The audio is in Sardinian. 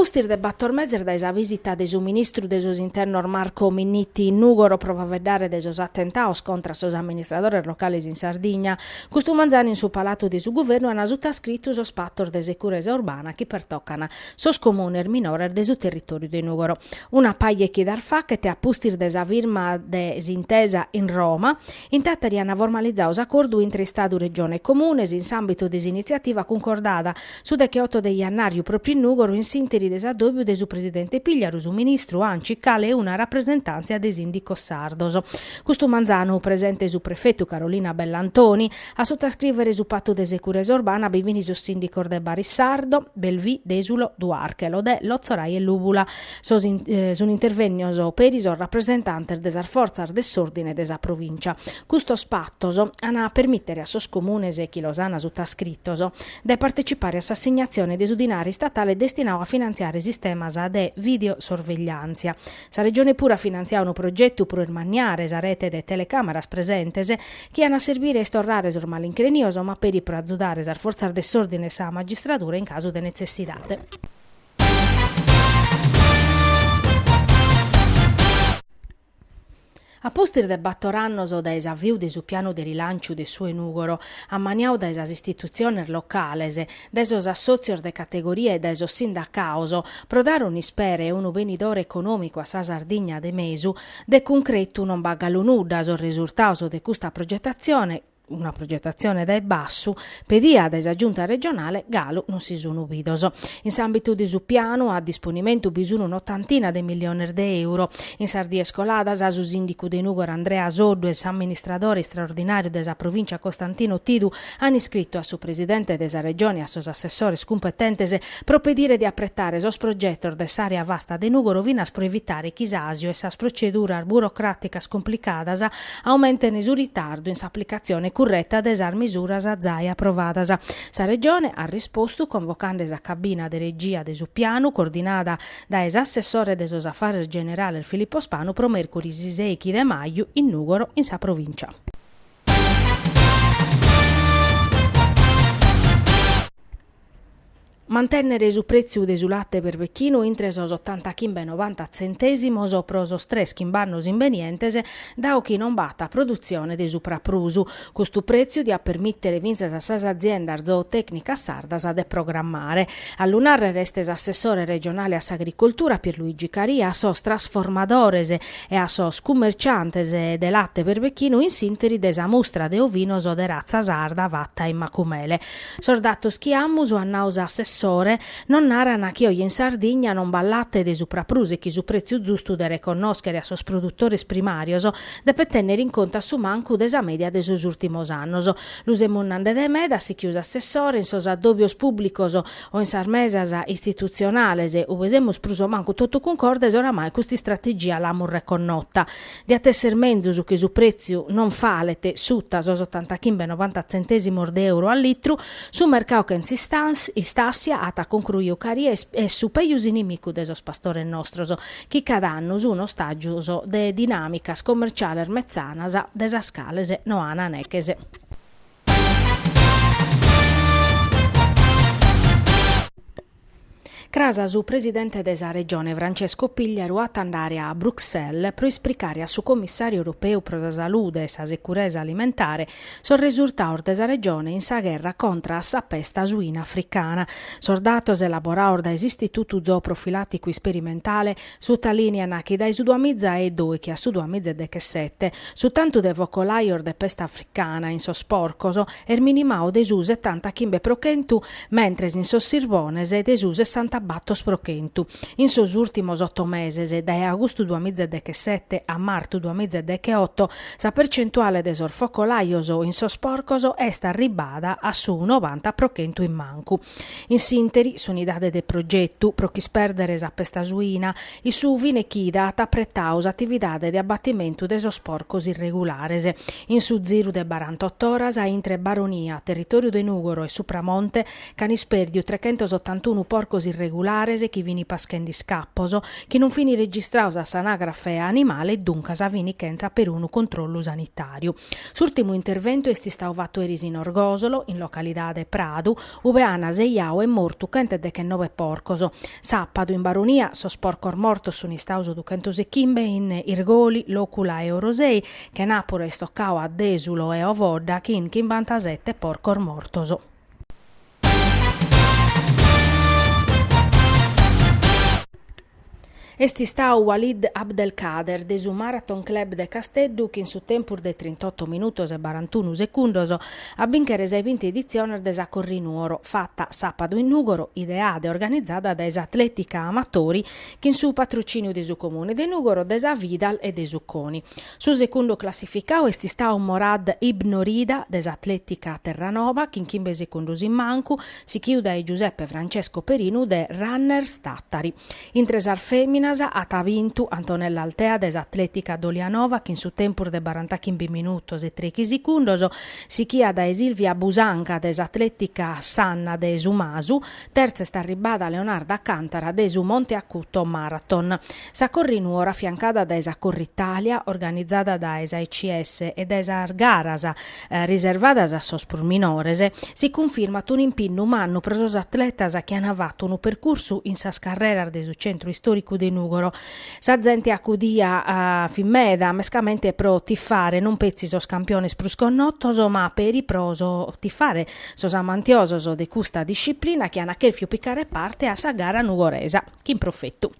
pustis de bator meses dae sa visita de su ministru de sos Internos Marco Minniti in Nùgoro pro faeddare de sos atentados contra a sos amministradores locales in Sardigna, custu manzanu in su Palatu de su Guvernu ant sutascritu sos patos de securesa urbana chi pertocan sos comunes minores de su territòriu de Nùgoro. Una paja 'e chidas faghet, a pustis de sa firma de s'intesa in Roma, In Tàtari ant formalizadu s'acordu intre Istadu, Regione e Comunes in s'àmbitu de s'initziativa cuncordada su decheoto de jannàriu pròpiu in Nùgoro in s'ìnteri de s'addòbiu de su presidente Pigliaru, su ministru Anci Cale e una rapresentàntzia de sìndicos sardos. Custu manzanu presente su prefetu Carolina Bellantoni a sutascrìvere su patu de securesa urbana bi fin sos sìndicos de Barisardo, Belvì, Desulo, Duarche, Lodè, Lotzorai e Lùvula. Sos sun intervènnios peri sos rapresentantes de sas fortzas de s'òrdine de sa provìncia. Custos patos an a permìtere a sos comunes chi los an sutascritos de partecipare a s'assignatzione de su dinare istatale destinadu a finantziare sistemas de videosorvegliàntzia. Sa Regione puru at finantziadu unu progetu pro ismanniare sa rete de telecàmeras presentes chi an a serbire a istorrare sos malincrenios ma peri pro azudare sas fortzas de s'òrdine e sa magistradura in casu de netzessidade. A pustis de bator annos dae s'aviu de su pianu de rilànciu de su 'e Nùgoro, ammaniadu dae sas istitutziones locales, dae sos assòtzios de categoria e dae sos sindacados, pro dare un'ispera e unu benidore econòmicu a sa Sardigna de mesu, de cuncretu non b'at galu nudda, sos resurtados de custa progetatzione, Una progetatzione dae bassu, pedia dae sa Giunta regionale, galu non si sunu bidos. In s'àmbitu de su pianu a disponimentu bi sun un'otantina de milliones de euro. In sas dies coladas su sìndicu de Nùgoro Andrea Soddu e s'amministradore istraordinàriu de sa provìncia Costantino Tidu an iscritu a su presidente de sa Regione e a sos assessores cumpetentes pro pedire de apretare sos progetos de s'àrea vasta de Nùgoro finas pro evitare chi s'àsiu e sas proceduras burocràticas complicadas aumenten su ritardu in s'aplicatzione curreta de sas misuras zai aprovadas. Sa Regione at rispostu convocande sa cabina de regia de su pianu, coordinada dae s'assessore de sos Afares Generales Filippo Spanu pro mèrcuris sèichi de maju in Nùgoro in sa provìncia. Mantènnere su prètziu de su late berbechinu intre sos otantachimbe e novanta tzentèsimos pro sos tres chimb'annos imbenientes, dau chi non b'at produtzione de supraprus. Custu prètziu diat permìtere fintzas a sas aziendas zootècnicas sardas de programmare. A lu nàrrere est s'assessore regionale a s'agricoltura Pierluigi Caria, a sos trasformadores e a sos cummerciantes de late berbechinu in s'ìnteri de sa mustra de ovinos de ratza sarda fata in Macumele. Sos datos chi amus, at nau s'assessore, nos naran chi oje in Sardigna non b'at late de supraprus e chi su prètziu zustu de reconnòschere a sos produtores primàrios depet tènnere in contu a su mancu de sa mèdia de sos ùrtimos annos. Lu semus nande de meda, at sichiu s'assessore, in sos addòbios pùblicos o in sas mesas istitutzionales, ue semus prus o mancu totu cuncordes, oramai custa istrategia l'amus reconnota. Diat esser menzus chi su prètziu non falet suta sos otantachimbe-novanta tzentèsimos de euro a litru, su mercau chentza istàssia, at concruiu Caria, est su pejus inimicu de sos pastores nostros, chi cada annu sun ostàgios de dinàmicas commerciales metzanas de sas cales no an neches. Cras su presidente de sa Regione Francesco Pigliaru at andare a Bruxelles pro ispricare a su commissàriu europeu pro sa salude e sa securesa alimentare sos resurtados de sa Regione in sa gherra contra a sa pesta suina africana. Sos datos elaborados dae s'Istitutu Zooprofilàticu Isperimentale Sutalìnian chi dae su duamiza e dòichi a su duamiza e dechesete su tantu de focolajos de pesta africana in sos porcos est minimadu de su setantachimbe pro chentu, mentres in sos sirbones de su sessantabator pro chentu. In sos ùrtimos oto meses, dae agustu duamiza e dechesete a martu duamiza e decheoto, sa percentuale de sos focolajos in sos porcos est arribbada a su novanta pro chentu in mancu. In s'ìnteri, s'unidade de progetu pro ch'ispèrdere sa pesta suina, in su fine chida at apretadu s'atividade de abbatimentu de sos porcos irregulares. In su ziru de barantotto oras, intre Baronia, territòriu de Nùgoro e Supramonte, ch'an ispèrdiu trechentos otantunu porcos irregulares. irregulares chi fin paschende iscappos, chi non fin registrados a s'anagrafe animale e duncas fin chentza perunu controllu sanitàriu. S'ùrtimu interventu est istadu fatu eris in Orgòsolo, in localidade Pradu, ube an sejadu e mortu chentedechenobe porcos. Sàpadu in Baronia sos porcos mortos sun istados duchentosechimbe in Irgoli, Lòcula e Orosei, chenàpura est tocadu a Dèsulo e Ovodda chin chimbantasete porcos mortos. Est istadu Walid Abdelkader de su Marathon Club de Casteddu chin su tempus de trintoto minutos e barantunu secundos a bìnchere sa 'e binti editziones de sa Corrinuoro, fata sàpadu in Nùgoro, ideada e organizada dae s'Atletica Amatori chin su patrocìniu de su Comune de Nùgoro, de sa Fidal e de su Coni. Su segundu classificadu est istadu Morad Ibnorida de s'Atletica Terranova chin chimbe segundos in mancu, sighidu dae Giuseppe Francesco Perinu de Runners Tàtari. Intre sas fèminas at bintu Antonella Altea de s'Atletica Dolianova chin su tempus de barantachimbe minutos e trèighi segundos, sighia dae Silvia Busanca de s'Atletica Sanna de Su Masu, Tertza est arribbada Leonarda Cantara de su Monte Acuto Marathon. Sa Corrinuoro afiancada dae sa Corritalia, organizada dae sa ICS e dae sas garas riservadas a sos prus minores, si cunfirmat un'impinnu mannu pro sos atletas chi ant fatu unu percursu in sas carreras de su centru istòricu de Nùgoro. Sa zente acudiat fit meda, mescamente pro tifare non petzi sos campiones prus connotos, ma peri pro tifare sos amantiosos de custa disciplina chi ant chèrfiu picare parte a sa gara nugoresa. Chin profetu.